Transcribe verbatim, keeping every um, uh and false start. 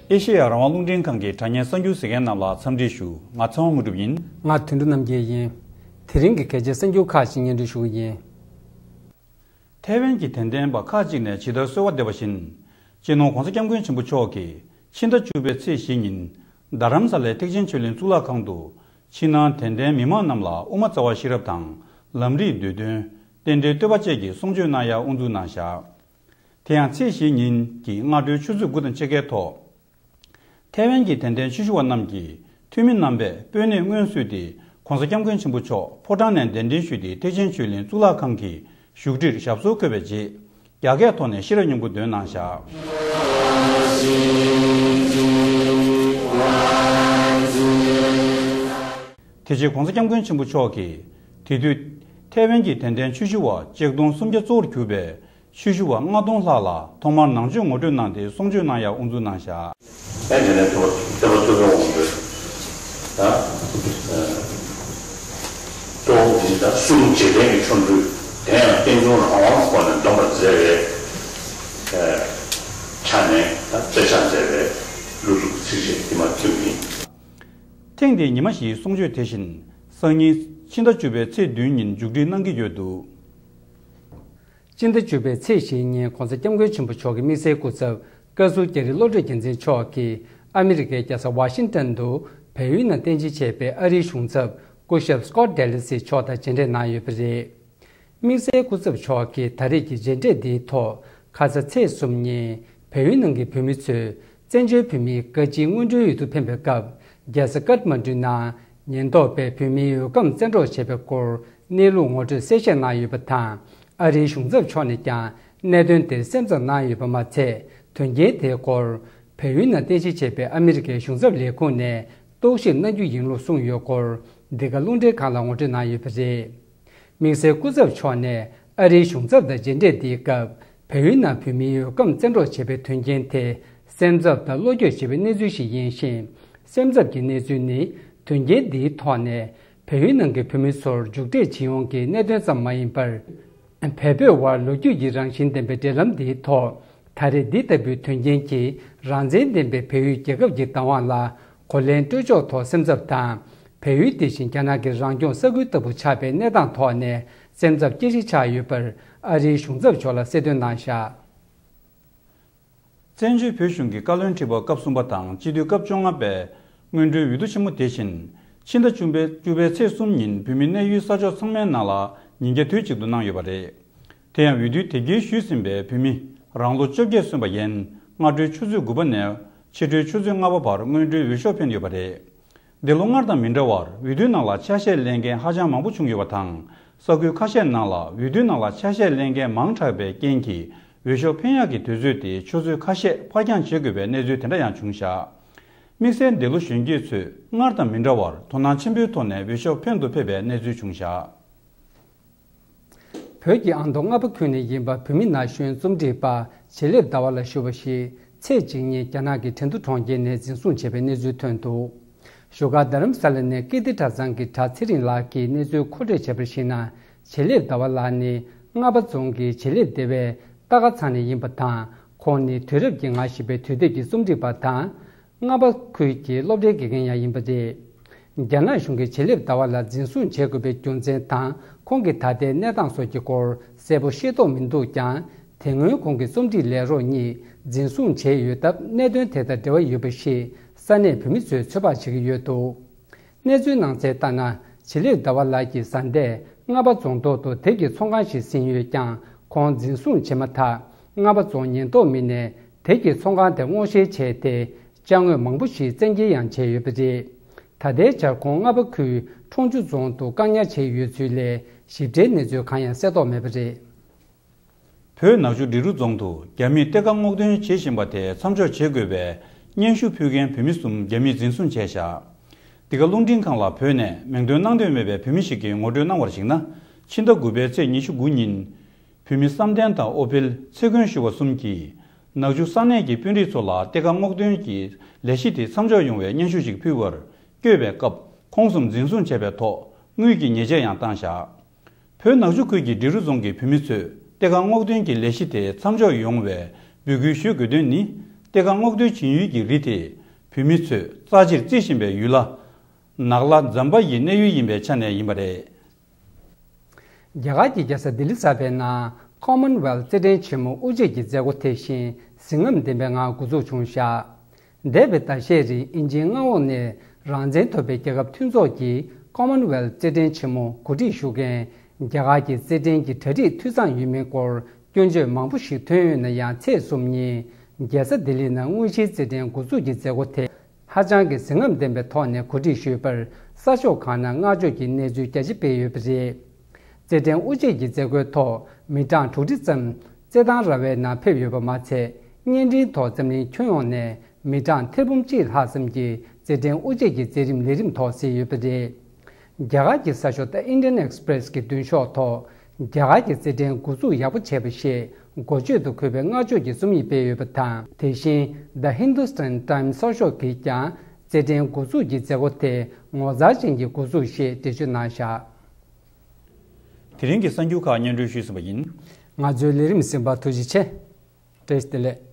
ཨེ་ཤེ་ཡ་རང་དབང་རླུང་འཕྲིན་ཁང་གི་དྲ་བརྙན་གསར་འགྱུར་གཟིགས་མཁན་རྣམས་ལ་འཚམས་འདྲི་ཞུ། ང་ཚེ་དབང་དངོས་གྲུབ་ཡིན། ང་དོན་གྲུབ་རྣམ་རྒྱལ་ཡིན། དེ་རིང་གི་གལ་ཆེའི་གསར་འགྱུར་ཁག་ཅིག་སྙན་སྒྲོན་ཞུ་གི་ཡིན། ཐའེ་ཝན་གྱི་དད་ལྡན་པ་ཁག་ཅིག་ནས་ཇི་ལྟར་གསོལ་བ་འདེབས་པ་བཞིན། སྤྱི་ནོར་༧གོང་ས་༧སྐྱབས་མགོན་ཆེན་པོ་མཆོག་གིས་ཕྱི་ཟླ་བཅུ་པའི་ཚེས་བཞི་ཉིན། རྡ་རམ་ས་ལའི་ཐེག་ཆེན་ཆོས་གླིང་གཙུག་ལག་ཁང་དུ། ཕྱི་ནང་དད་ལྡན་མི་མང་རྣམས་ལ་དབུ་མ་རྩ་བ་ཤེས་རབ་དང་། ལམ་རིམ་བསྡུས་དོན། རྟེན་འབྲེལ་བསྟོད་པ་བཅས་ཀྱི་གསུང་ཆོས་གནང་ཡག་དབུ་འཛུགས་གནང་བཞག་དེ་ཡང་ཚེས་བཞི་ཉིན་གྱི་སྔ་དྲོའི་ཆུ་ཚོད་དགུ་དང་ཕྱེད་ཀའི་ཐོག་ཐའེ་ཝན་གྱི་དད་ལྡན་ཆོས་ཞུ་བ་རྣམས་ཀྱིས་འཐུས་མི་རྣམ་པས་སྤོས་སྣེས་སྔོན་བསུས་ཏེ། ༧གོང་ས་༧སྐྱབས་མགོན་ཆེན་པོ་མཆོག་ཕོ་བྲང་ནས་གདན་འདྲེན་ཞུས་ཏེ། ཐེག་ཆེན་ཆོས་གླིང་གཙུག་ལག་ཁང་གི་བཞུགས་ཁྲིར་ཞབས་སོར་འཁོད་པའི་རྗེས། རྒྱ་སྐད་ཐོག་ནས་ཤེས་རབ་སྙིང་པོ་འདོན་གནང་བཞག་དེ་རྗེས་༧གོང་ས་༧སྐྱབས་མགོན་ཆེན་པོ་མཆོག་གིས། དེ་དུས་ཐའེ་ཝན་གྱི་དད་ལྡན་ཆོས་ཞུ་བ་ཆིག་སྟོང་སུམ་བརྒྱ་གཙོ་བོར་གྱུར་པའི་ཆོས་ཞུ་བ་ལྔ་སྟོང་ལྷག་ལ་ཐོག་མར་ནང་ཆོས་ངོ་སྤྲོད་གནང་སྟེ། གསུང་ཆོས་གནང་ཡག་དབུ་འཛུགས་གནང་བཞག་ཨེ་དེ་ནས་ཐོག་སྟོན་པ་ཐུབ་པའི་དབང་པོས་ད་གཙོ་བོ་འདི་ད་གསུང་བྱེད་ལྡན་གྱི་ཆོ་འཕྲུལ། དེ་ཡང་རྟེན་འབྱུང་རང་དབང་སྒོ་ནས་འདོམས་པར་མཛད་པའི་ཆ་ནས་ད་རྩེ་ཆགས་མཛད་པའི་གླུ་གཟུགས་ཚིགས་བཅད་འདི་མ་ཐུབ་ཡིན། ཐེངས་འདིའི་ཉི་མ་བཞིའི་གསུང་ཆོས་དེ་བཞིན་སང་ཉིན་ཕྱི་ཟླ་བཅུ་པའི་ཚེས་བདུན་ཉིན་མཇུག་སྒྲིལ་གནང་གི་ཡོད་འདུག་སྤྱི་ཟླ་བཅུ་པའི་ཚེས་བཞི་ཉིན་༧གོང་ས་༧སྐྱབས་མགོན་ཆེན་པོ་མཆོག་གི་དམིགས་བསལ་སྐུ་ཚབ་བཀའ་ཟུར་རྒྱ་རི་བློ་གྲོས་རྒྱལ་མཚན་མཆོག་གིས་ཨ་མི་རི་ཀའི་རྒྱལ་ས་ཝ་ཤིང་ཏན་དུ་བལ་ཡུལ་ནང་རྟེན་གཞི་བྱས་པའི་ཨ་རིའི་གཞུང་ཚབ་སྐུ་ཞབས་Scott Delsey་མཆོག་དང་མཇལ་འཕྲད་གནང་ཡོད་པ་རེད། དམིགས་བསལ་སྐུ་ཚབ་མཆོག་གིས་ད་རེས་ཀྱི་མཇལ་འཕྲད་འདིའི་ཐོག་ཁ་ས་ཚེས་གསུམ་ཉིན་བལ་ཡུལ་ནང་གི་བོད་མི་ཚོས་བཙན་བྱོལ་བོད་མིའི་བཀའ་སྤྱིའི་སྔོན་འགྲོའི་འོས་བསྡུ་འཕེན་པའི་སྐབས། རྒྱལ་ས་ཀཏ་མན་ཌུ་ནང་ཉེན་རྟོག་པས་བོད་མིའི་འོས་སྒམ་བཙན་འཕྲོག་བྱས་པའི་སྐོར་གནས་ལུགས་ངོ་སྤྲོད་གསལ་བཤད་གནང་ཡོད་པ་དང་། ཨ་རིའི་གཞུང་ཚབ་མཆོག་ནས་ཀྱང་གནད་དོན་དེར་སེམས་འཚབ་གནང་ཡོད་པ་མ་ཚད། དོན་རྐྱེན་དེའི་སྐོར་བལ་ཡུལ་ནང་རྟེན་གཞི་བྱས་པའི་ཨ་མི་རི་ཀའི་གཞུང་ཚབ་ལས་ཁུངས་ནས་རྟོག་ཞིབ་གནང་རྒྱུ་ཡིན་ལུགས་གསུངས་ཡོད་སྐོར་འདི་ག་རླུང་འཕྲིན་ཁང་ལ་ངོ་སྤྲོད་གནང་ཡོད་པ་རེད། དམིགས་བསལ་སྐུ་ཚབ་མཆོག་ནས་ཨ་རིའི་གཞུང་ཚབ་དང་མཇལ་འཕྲད་འདིའི་སྐབས། བལ་ཡུལ་ནང་བོད་མིའི་འོས་སྒམ་བཙན་འཕྲོག་བྱས་པའི་དོན་རྐྱེན་དེ་སེམས་འཚབ་དང་བློ་འགྱོད་བྱེད་པའི་གནས་ཚུལ་ཞིག་ཡིན་ཞིང་། སེམས་འཚབ་ཀྱི་གནས་ཚུལ་ནི་དོན་རྐྱེན་འདིའི་ཐོག་ནས་བལ་ཡུལ་ནང་གི་བོད་མི་ཚོར་མཇུག་འབྲས་ཇི་ཡོང་གི་གནད་དོན་ཙམ་མ་ཡིན་པར། བལ་བོད་དབར་ལོ་རྒྱུས་ཀྱི་རང་བཞིན་ལྡན་པའི་འབྲེལ་ལམ་འདིའི་ཐོག་ད་རེས་འདི་ལྟ་བུའི་དོན་རྐྱེན་གྱིས་རང་བཙན་ལྡན་པའི་བལ་ཡུལ་རྒྱལ་ཁབ་ཀྱི་བདག་དབང་ལ་གོ་ལེན་སྤྲོད་ཕྱོགས་ཐོག་སེམས་འཚབ་དང་། བལ་ཡུལ་དེ་བཞིན་རྒྱ་ནག་གི་རང་སྐྱོང་ས་ཁུལ་ལྟ་བུ་ཆགས་པའི་གནས་སྟངས་ཐོག་ནས་སེམས་འཚབ་སྐྱེ་གཞི་ཆགས་ཡོད་པར་ཨ་རིའི་གཞུང་ཚབ་མཆོག་ལ་གསལ་སྟོན་གནང་བཞག་བཙན་བྱོལ་བོད་གཞུང་གི་བཀའ་བློན་ཁྲི་པ་སྐབས་གསུམ་པ་དང་སྤྱི་འཐུས་སྐབས་བཅོ་ལྔ་པས་སྔོན་འགྲོའི་འོས་བསྡུ་ཆེན་མོ་དེ་བཞིན་ཕྱི་ཟླ་བཅུ་པའི་བཅུ་པའི་ཚེས་གསུམ་ཉིན་བོད་མི་གནས་ཡུལ་ས་ཕྱོགས་ཚང་མའི་ནང་ལ་ཉིན་བརྒྱ་དུས་གཅིག་ཏུ་གནང་ཡོད་པ་རེད། དེ་ཡང་འོས་བསྡུའི་དེབ་སྐྱེལ་ཞུས་ཟིན་པའི་བོད་མི་རང་ལོ་བཅོ་བརྒྱད་སོན་པ་ཡན་སྔ་དྲོའི་ཆུ་ཚོད་དགུ་པ་ནས་ཕྱི་དྲོའི་ཆུ་ཚོད་ལྔ་པ་བར་སྔོན་འགྲོའི་འོས་ཤོག་འཕེན་ཡོད་པ་རེད། འདི་ལོ་སྔར་དང་མི་འདྲ་བར་འོས་བསྡུའི་ནང་ལ་ཆ་ཤས་ལེན་མཁན་ཧ་ཅང་མང་པོ་བྱུང་ཡོད་པ་དང་། ས་ཁུལ་ཁ་ཤས་ནང་ལ་འོས་བསྡུའི་ནང་ལ་ཆ་ཤས་ལེན་མཁན་མང་དྲགས་པའི་རྐྱེན་གྱིས་འོས་ཤོག་འཕེན་ཡག་གི་དུས་ཚོད་དེ་ཆུ་ཚོད་ཁ་ཤས་ཕར་འགྱངས་བྱེད་དགོས་པའི་གནས་ཚུལ་དེ་འདྲ་ཡང་བྱུང་བཞག་དམིགས་བསལ་འདི་ལོ་གཞོན་སྐྱེས་ཚོས་སྔར་དང་མི་འདྲ་བར་དོ་སྣང་ཆེན་པོའི་ཐོག་ནས་འོས་ཤོག་འཕེན་དུ་ཕེབས་པའི་གནས་ཚུལ་བྱུང་བཞག་བོད་ཀྱི་ཨ་མདོ་རྔ་པ་ཁུལ་ནས་ཡིན་པ་བོད་མི་ན་གཞོན་རྩོམ་སྒྲིག་པ་བྱེད་ལེབ་ཟླ་བ་ལགས་ཞུ་བ་ཞིག་ཚེས་གཅིག་ཉིན་རྒྱ་ནག་གི་ཁྲེང་ཏུ་གྲོང་ཁྱེར་ནས་འཛིན་བཟུང་བྱས་པའི་གནས་ཚུལ་ཐོན་འདུག་བཞུགས་སྒར་རྡ་རམ་ས་ལ་ནས་ཀིརྟི་གྲྭ་ཚང་གི་གྲྭ་ཚེ་རིང་ལགས་ཀྱིས་གནས་ཚུལ་མཁོ་སྤྲོད་བྱས་པར་གཞིགས་ན། བྱེད་ལེབ་ཟླ་བ་ལགས་ནི་རྔ་པ་རྫོང་གི་བྱེད་ལེབ་སྡེ་བའི་རྟ་སྒ་ཚང་ནས་ཡིན་པ་དང་། ཁོང་ནི་དུས་རབས་ཀྱི་ང་བཞི་པའི་དུས་དེབ་ཀྱི་རྩོམ་སྒྲིག་པ་དང་། རྔ་པ་ཁུལ་གྱི་སློབ་གྲྭའི་དགེ་རྒན་ཡང་ཡིན་པ་རེད། རྒྱ་ནག་གཞུང་གིས་བྱེད་ལེབ་ཟླ་བ་ལགས་འཛིན་བཟུང་བྱེད་དགོས་པའི་རྒྱུ་མཚན་དང་། ཁོང་གི་ད་ལྟའི་གནས་སྟངས་སོགས་ཀྱི་སྐོར་གསལ་པོ་ཤེས་རྟོགས་མི་འདུག་ཀྱང་། དེ་སྔོན་ཁོང་གི་རྩོམ་སྒྲིག་ལས་རོགས་གཉིས་འཛིན་བཟུང་བྱས་ཡོད་སྟབས། གནད་དོན་དེ་དང་འབྲེལ་བ་ཡོད་པ་ཞིག་ས་གནས་བོད་མི་ཚོས་ཚོད་དཔག་བྱེད་ཀྱི་ཡོད་འདུག་གནས་ཚུལ་གནང་གསལ་ལྟར་ན། བྱེད་ལེབ་ཟླ་བ་ལགས་ཀྱི་བཟའ་ཟླས་རྔ་པ་རྫོང་ཐོག་ཏུ་དེབ་ཀྱི་ཚོང་ཁང་ཞིག་ཟིན་ཡོད་ཀྱང་། ཁོང་འཛིན་བཟུང་བྱས་མ་ཐག་རྔ་པ་རྫོང་ཉེན་རྟོག་མི་སྣས་དེབ་ཀྱི་ཚོང་ཁང་དེ་སྔོག་བཤེར་བྱས་ཏེ། ཅ་དངོས་མང་པོ་ཞིག་བཙན་འགེལ་ཡང་བྱས་ཡོད་པ་རེད། ད་ལྟའི་ཆར་ཁོང་རྔ་པ་ཁུལ་ཁྲུང་ཆུ་རྫོང་དུ་བཀག་ཉར་བྱས་ཡོད་ཚུལ་ལས། ཞིབ་ཕྲའི་གནས་ཚུལ་གང་ཡང་གསལ་རྟོགས་མེད་པ་རེད། བོད་ནག་ཆུ་འབྲི་རུ་རྫོང་དུ་རྒྱ་མིས་གཏེར་ཁ་སྔོག་འདོན་བྱེད་བཞིན་པ་དེ་མཚམས་འཇོག་བྱེད་དགོས་པའི་སྙན་ཞུ་ཕུལ་མཁན་བོད་མི་གསུམ་རྒྱ་མིས་འཛིན་བཟུང་བྱས་བཞག་འདི་ག་རླུང་འཕྲིན་ཁང་ལ་བོད་ནས་མིང་འདོན་གནང་འདོད་མེད་པའི་བོད་མི་ཞིག་གིས་ངོ་སྤྲོད་གནང་བར་གཞིགས་ན། ཕྱི་ཟླ་དགུ་པའི་ཚེས་ཉི་ཤུ་དགུ་ཉིན། བོད་མི་བསམ་གཏན་དང་ཨོ་ཕིལ་ཚེ་མགོན་ཞུ་བ་གསུམ་གྱིས། ནག་ཆུ་ས་གནས་ཀྱི་དཔོན་རིགས་ཚོ་ལ་གཏེར་ཁ་སྔོག་འདོན་གྱི་ལས་གཞི་དེ་མཚམས་འཇོག་ཡོང་བའི་སྙན་ཞུ་ཞིག་ཕུལ་བར་བསྐྱོད་པའི་སྐབས། ཁོང་གསུམ་འཛིན་བཟུང་བྱས་པའི་ཐོག་དངུལ་གྱི་ཉེས་ཆད་ཡང་བཏང་བཞག་བོད་ནག་ཆུ་ཁུལ་གྱི་འབྲི་རུ་རྫོང་གི་བོད་མི་ཚོས་གཏེར་ཁ་སྔོག་འདོན་གྱི་ལས་གཞི་དེ་མཚམས་འཇོག་ཡོང་བའི་འབོད་སྐུལ་ཞུ་དགོས་དོན་ནི། གཏེར་ཁ་སྔོག་འདོན་བྱེད་ཡུལ་གྱི་རི་དེ་བོད་མི་ཚོས་རྩ་ཆེར་བརྩི་བཞིན་པའི་ཡུལ་ལ། ནག་ལྷ་ཛམ་བྷ་ཡི་གནས་ཡུལ་ཡིན་པའི་ཆ་ནས་ཡིན་པ་རེད། རྒྱ་གར་གྱི་རྒྱལ་ས་ལྡི་ལི་གསར་པའི་ནང་Commonwealth་རྩེད་འགྲན་ཆེན་མོ་དབུ་འབྱེད་ཀྱི་མཛད་སྒོ་དེ་བཞིན་གཟི་རྔམ་ལྡན་པའི་ངང་འགོ་འཛུགས་བྱུང་བཞག་འདས་པའི་ཟླ་ཤས་རིང་དབྱིན་ཇིའི་མངའ་འོག་ནས་རང་བཙན་ཐོབ་པའི་རྒྱལ་ཁབ་ཕུན་ཚོགས་ཀྱིས་Commonwealth་རྩེད་འགྲན་ཆེན་མོ་གོ་སྒྲིག་ཞུ་མཁན་རྒྱ་གར་གྱི་རྩེད་འགྲན་གྱི་གྲ་སྒྲིག་འཐུས་ཚང་ཡོད་མིན་སྐོར་སྐྱོན་བརྗོད་མང་པོ་ཞིག་ཐོན་ཡོད་ན་ཡང་། ཚེས་གསུམ་ཉིན་རྒྱལ་ས་ལྡི་ལི་ནང་དངོས་གཞིའི་རྩེད་འགྲན་འགོ་འཛུགས་ཀྱི་མཛད་སྒོ་དེ་ཧ་ཅང་གི་གཟི་རྔམ་ལྡན་པའི་ཐོག་ནས་གོ་སྒྲིག་ཞུས་པར་གསར་ཤོག་ཁག་ནང་བསྔགས་བརྗོད་ཀྱི་གནས་ཚུལ་རྒྱ་ཆེ་སྤེལ་ཡོད་པ་རེད། རྩེད་འགྲན་དབུ་འབྱེད་ཀྱི་མཛད་སྒོའི་ཐོག་མི་གྲངས་དྲུག་ཁྲི་ཙམ་རྩེད་ཐང་ར་བའི་ནང་ཕེབས་ཡོད་པ་མ་ཚད། བརྙན་འཕྲིན་ཐོག་འཛམ་གླིང་ཁྱོན་ཡོངས་ནས་མི་གྲངས་ཐེར་འབུམ་གཅིག་ལྷག་ཙམ་གྱིས་རྩེད་འགྲན་དབུ་འབྱེད་ཀྱི་མཛད་རིམ་ལས་རིམ་ཐོག་གཟིགས་ཡོད་པ་རེད། རྒྱ་གར་གྱི་གསར་ཤོག་The Indian Express་གི་མདུན་ཤོག་ཐོག་རྒྱ་གར་གྱི་རྩེད་འགྲན་འགོ་འཛུགས་ཡག་པོ་བྱས་པ་ཞེས་འགོ་བརྗོད་དུ་འཁོད་པའི་བསྔགས་བརྗོད་ཀྱི་རྩོམ་ཡིག་སྤེལ་ཡོད་པ་དང་། དེ་བཞིན་The Hindustan Times་གསར་ཤོག་གིས་ཀྱང་རྩེད་འགྲན་འགོ་འཛུགས་ཀྱི་མཛད་སྒོ་དེ་ངོ་མཚར་ཅན་གྱི་འགོ་འཛུགས་ཞེས་འགྲེལ་བརྗོད་གནང་བཞག་དེ་རིང་གི་གསར་འགྱུར་ཁག་སྙན་སྒྲོན་ཞུས་ཟིན་པ་ཡིན། ང་ཚོའི་ལས་རིམ་གསན་པར་ཐུགས་རྗེ་ཆེ། བཀྲ་ཤིས་བདེ་ལེགས།